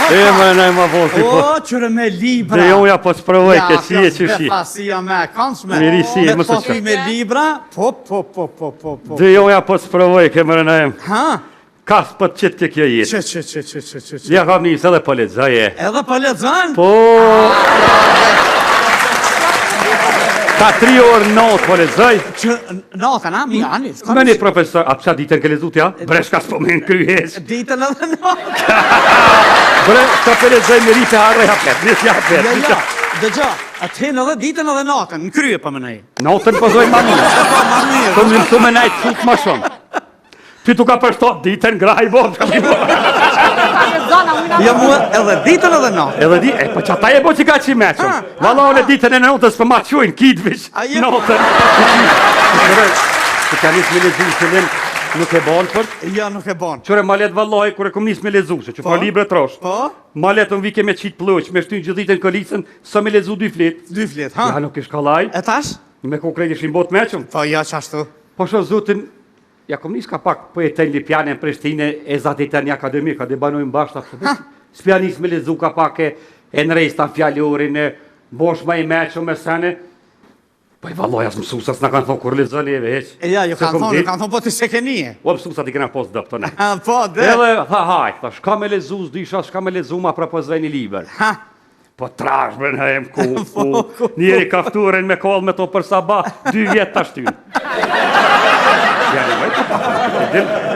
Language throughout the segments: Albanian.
E, më në ma po ti po. O, qyre me libra. Dhe jo ja po të provoj, ke si e që shi. Befasia me e kanshme. Miri si e, më së që. Me libra, po, po, po, po, po, po. Dhe jo ja po të provoj, ke më në Ha? Ka s'po të qet te kjo jetë. Që, që, që, që, që, që, që. Ja kam nisë edhe po lexoj e. Edhe po lexon? Po. Ka tri orë natë po lexoj. Që natën, a, mi, ani, s'ka Me një profesor, a pse ditën ke lexu ti, a? Bre shka s'po më në hiç. Ditën edhe natën. Bre, shka po lexoj me rritë harroj hapet, nisë ja hapet. Jo, jo, dëgjo, atë hin edhe ditën edhe natën, në krye po më Natën po zoj ma mirë. Po, ma mirë. Po më mësu me najtë qut ma shumë. Ty tu ka përshtat ditën, graj bo, ka mi bo. Ja mua edhe ditën edhe natën. Edhe di, e po çata e bo që ka qi meqëm. Valla unë ditën e natës po ma qujnë, kit vish, natën. Të ka nisë me lexu në fillim, nuk e bon fort. Ja, nuk e bon. Qyre ma letë vallahi, kur e kom nisë me lexu, se që po, po libre trosh. Po? Ma letë më vike me qitë plloq, me shty gjithë ditën kolicën, sa me lexu dy fletë. Dy fletë, ha? Ja, nuk ish kollaj. E tash? Me ku krejt ishin botë meqëm. Po, ja, qashtu. Po shoh zotin, Ja kom nis ka pak, po jetoj në Lipjan e në Prishtinë e zati të një akademik, a dhe banojmë bashkë, ta s'pja nis me lexu ka pak e, e në fjalorin e bosh ma i meqëm me sene. Po i vallaj as mësusat s'na kanë thonë kur lexoni e veç. E ja, ju kanë thonë, ju kanë thonë, po ti s'e ke nije. O mësusat i kena pos dëptë, ne. Po, dhe. Edhe, tha, hajt, tha, shka me lexu, s'disha, shka me lexu, ma propozoj një libër. Ha. Po trash bre në em ku, ku, njeri ka fturën me kollë me to për sabah, dy vjetë ta shtyn. Ja, një moj, pa, pa,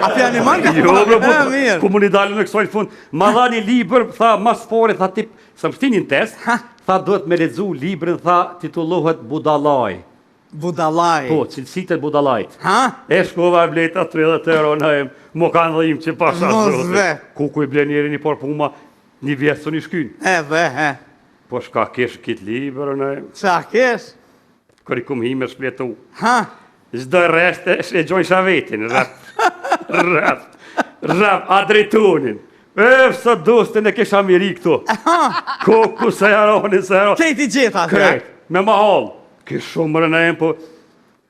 A pja një moj, Jo, bre, po, ku më një dalë në kësoj fund. Ma dha një libër, tha, mas pari, tha, tip, së më shtinin test, tha, duhet me lexu librin, tha, titullohet Budallaj. Budallaj. Po, cilësitë e budallajt. Ha? E shkova e bleta 30 euro në em, mo kanë dhim që pasha zotin. Ku ku i blen njeri një por puma, Një vjet s'un i shkyn. Edhe, he. Po shka kesh kitë libër, në... Qa kesh? Kër i kum hi me shpletu. Ha? Çdo rresht e, e gjojsha vetin, rrep, rrep, rrep, a drejtunin. E, së dostin e kisha miri këtu. Koku se jaronin, se jaronin. Kejt i gjeta, Krejt, me ma hallë. Kish shumë rënë e po...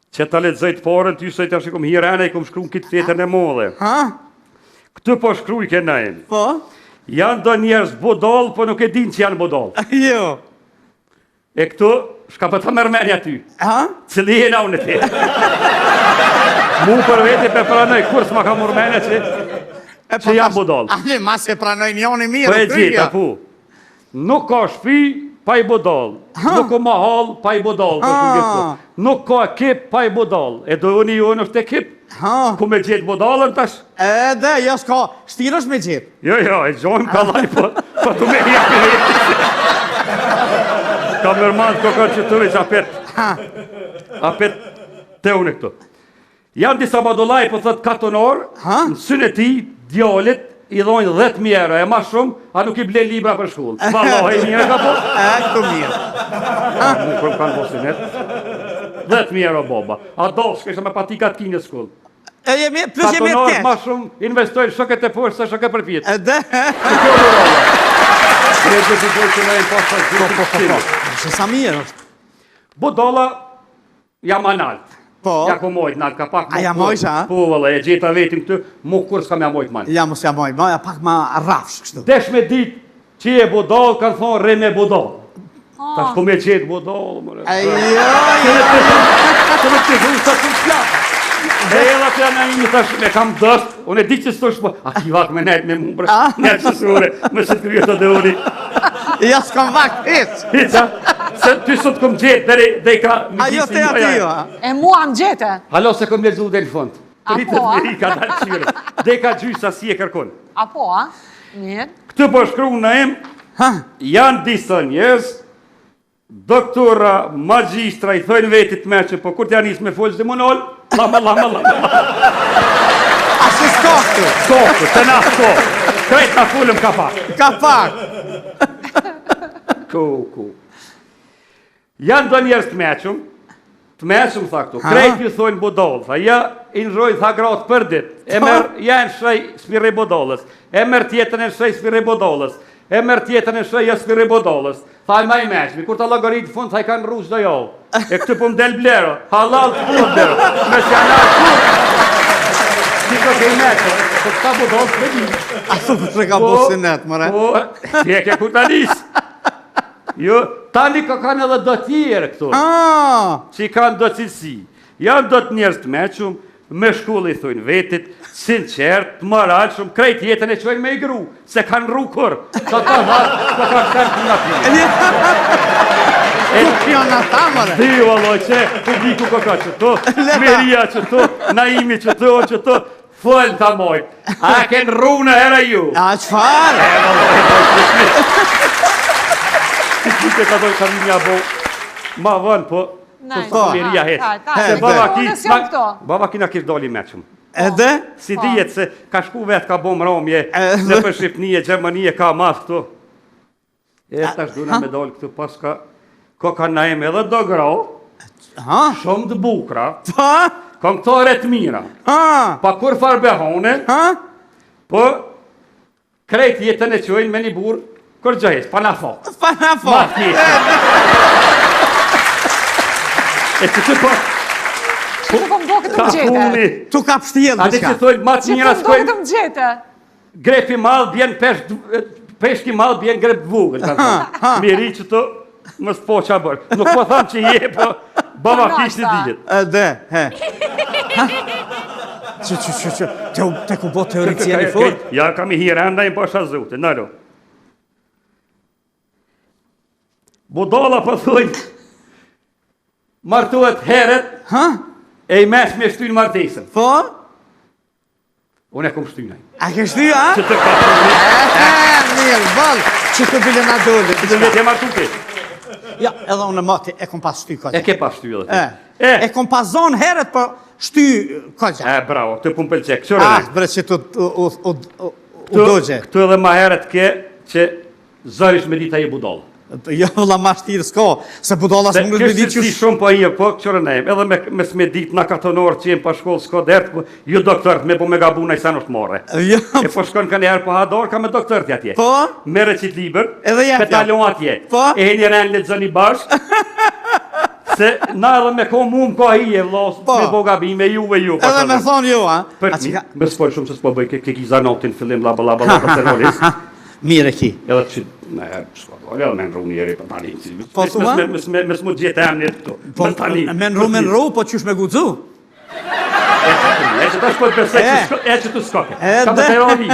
Që ta lexoj të parën, ty sot tash i kom hi rena i kom shkru në këtë fletën e madhe. Ha? Këtë po shkruj ke Naim. Po? Janë do njerëz budall, po nuk e dinë që janë budall. Jo. E këtu, shka po ta merr menja ty? Ha? Cili jena unë ti? Mu për vete pe pranoj, kur s'ma ka marrë menja që, E po që jam tash- budall. Ali, ma se pranoj njoni mirë. Po e u kryja. gjeta, po. Nuk ka shpi pa i budall, nuk ka mahall pa i budall, po shumë gjithë Nuk ka ekip pa i budall, e do unë i unë është ekip, ku me gjetë budallën tash? Edhe, jo s'ka, shtirë është me gjetë. Jo, jo, e gjojmë kollaj, po, po tu me jepë e Ka mërman, ko ka që të veç apet, apet te unë këtu. Janë disa budallaj, po thot katunor, në synë e tij, djalit, i dhojnë 10.000 euro, e ma shumë, a nuk i ble libra për shkollë. Vallahi, mirë ka po? E, këtu mirë. Mu kërëm kanë po synet. 10.000 euro baba. A do, s'kështë me patika të kinë në shkollë. E jemi, plus jemi të keq. ma shumë, investojnë shokët e poshtë se shokët përpjetë. Edhe. Kjo budalla. Ne do të bëjmë që ne i pasë Po, po, po, po. Se sa mirë është. Budalla, Ja ma nalt. Po. Ja ku mojt nalt, ka pak A ja mojsh, a? Po, valla, e gjeta vetin këtu, mu kur s'kam ja mojt man. Ja mos ja moj, ma ja pak ma rrafsh kështu. Desh me dit që je budall, kanë thonë rri me budall. Ah. Tash ku me gjet budall, more. Ai jo, jo. Të më të thuj sa të flas. E edhe atë janë një thash, me kam dost, unë e di që s'thosh, po, a ki vakt me nejt me mu, bre, nejt që sure, me se të krye të dëuri. Ja s'kam vakt, hiç. Hiç, a? Se ty sot kom gjetë, deri, deri ka... A jo te aty jo, a? E mua më gjete. Halo se kom lexu deri në fund. A po, a? Deri ka dalë qyre. Deri ka gjysa si e kërkon. A po, a? Mirë. Këtë po shkruan Naim, Ha? janë disa njerëz, doktora, magjistra, i thojnë vetit me që, po kur t'ja nis me folë, s'di m'u nalë, lama, lama, lama. A si s'ka këtu? S'ka këtu, të na s'ka. Krejt na folëm ka pak. Ka pak. Ku, ku. Janë do njerëz të meqëm, të meqëm, tha këtu, krejt ju thojnë budall, tha, ja i ndrrojnë, tha gratë për dit, e merr, ja e nshej s'pi rri budallës, e merr tjetën e nshej s'pi rri budallës, e merr tjetën e nshej, ja s'pi rri budallës, tha e ma i meqmi, kur ta llogarit në fund, tha i kanë ndrru çdo javë, e këtë po më del blero, halal të po blero, me s'janë atë kur, si të ke i meçëm, po këta budallë s'me di. A thu për të ka bo synet, more? Po, ti e ke ku ta nis. Jo, tani ka kanë edhe do tjerë këtu. Ah, Që i kanë do cilësi. Janë do të njerëz të meçëm, me shkollë i thujnë vetit, sinqert, të moralshëm, krejt jetën e çojnë me i gru, s'e kanë rru kurr. Sa ta dha, sa ka kanë të nga pjë. E janë ata, more? Di, vallaj, që publiku ka ka që to, Meria që to, Naimi që to, që to, Fol ta mojt. A e ken rru në herë ju? A çfarë? E vallaj, po Si të ka dojë ka një bo, ma vonë, po, po Po. Meria heq. Se baba ki, Unë s'jam këto. baba ki na kish doli meçëm. Edhe? Si dihet se ka shku vetë, ka bo mramje, Edhe? në për Shqipni e Gjermani e ka mas këtu. E tash duna me dalë këtu paska, ko ka Naim edhe do gra, Ha? shumë të bukra, Ha? këngëtare të mira, Ha? pa kurrfarë behane, Ha? po krejt jetën e çojnë me një burrë, kurgjo hiç, pa nafakë. Pa nafakë. Ma thjesht. E që të po... Që të po më do këtë Ka më gjete. funi. Tu ka pështjellë A dhe diçka. që thojnë, ma të Që mira të më do s'kojnë, këtë më gjete. Grep i madh bjen peshk peshk i madh bjen grep të vogël, ka thënë. Miri që të mos po ça bër. Nuk po tham që je, po baba Po, kishte nashta. dihet. Edhe, he. Ha? Që, që, që, që, te, te ku bo teoricieni fort. Ja kam i hirë enda i pasha zotin, nalo. Budalla po thojnë, martohet heret, Ha? e i meçmi e shtyn martesën. Po? Unë e kom shty naj. A ke shty, a? Që të ka të E, mirë, boll, që të bile na dole. Të vetë e martu ti. Ja, edhe unë mati e kom pas shty kogja. E ke pas shty edhe ti. E, e kom pas zonë heret, po shty kogja. E, bravo, të punë pëlqe. Këqyre Ah, ne. bre që të u, u, u, u, u dogje. Këtu edhe ma heret ke që zorisht me dita je budall. Jo, vëlla, ma shtirë s'ka, se budalla Se s'mundet me kështë ditë si qysh... shumë po i po, këqyre ne, edhe me, me s'me dit na katonor që jem pa shkollë s'ka dert, po, ju doktorët me po me gabu në sen është marre. Jo, E po shkon ka njëherë po ha dorë, ka me doktorët atje. Po? Merre qitë libër, Edhe jep, pe ta ja. lon atje. Po? E një ren lexoni bashkë. Se na edhe me ko mu më ka hije, vlla, Po. me bo gabime, juve ju. edhe me thonë jo, a? Për A që ka... me s'fol shumë se s'po bëj, ke, ke ki zanotin fillim, bla bla bla bla, terrorist. Mirë e ki. Edhe që, në herë, s'ka dole, edhe me nru njeri për tani. Po, thua? Me, me, me, me s'mu gjetë emni këtu. Po, Me tani. me nru, me nru, po qysh me guxu? E, e që tash po të besoj që E. s'ko- e që tu s'koke. E, Ka dhe. të terrori.